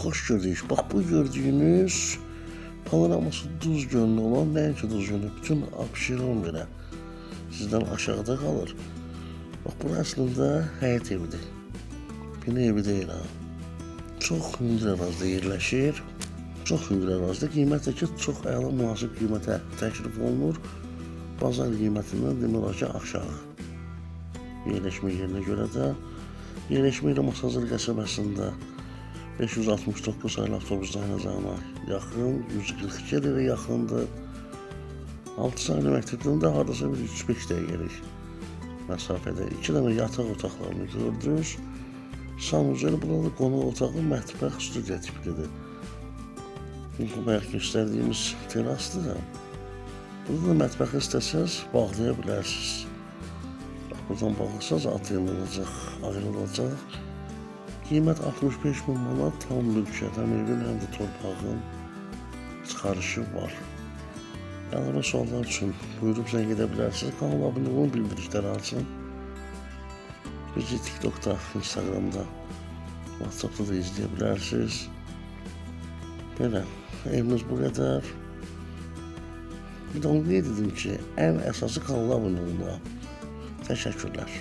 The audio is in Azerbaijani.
Xoş gördük. Bax bu gördüyünüz panoraması Duz Gölünə olan, nəinki Duz Gölü, bütün Abşeron belə sizdən aşağıda qalır. Bax bura əslində həyət evidir. Bina evi deyil ha. Çox hündür ərazidə yerləşir. Çox hündür ərazidə. Qiymət də ki, çox əla münasib qiymətə təklif olunur. Bazar qiymətindən demək olar ki, aşağı. Yerləşmə yerinə görə də yerləşmə yeri Masazır qəsəbəsində 569 sayılı avtobus dayanacağına yaxın, 142 yerə yaxındır. 6 sayılı məktəbdən də hardasa bir 3-5 dəqiqəlik məsafədə. 2 dənə yataq otaqlarını gördünüz. Sanuzel burada qonaq otağı, mətbəx, studiya tiplidir. Bu bayaq göstərdiyimiz terasdır. Burada da mətbəxi istəsəz bağlaya bilərsiniz. Bax, buradan bağlasanız atrium olacaq, ayrılacaq. Qiymət 65 min manat, tam mülkiyyət, həm evin, həm də torpağın çıxarışı var. Əlavə suallar üçün buyurub zəng edə bilərsiniz. Kanala abunə olun, bildirikləri açın. Bizi TikTok'da, Instagram'da, WhatsApp'da da izləyə bilərsiniz. Belə, evimiz bu qədər. Bir də onu qeyd edim ki, ən əsası kanala abunə olmaq. Təşəkkürlər.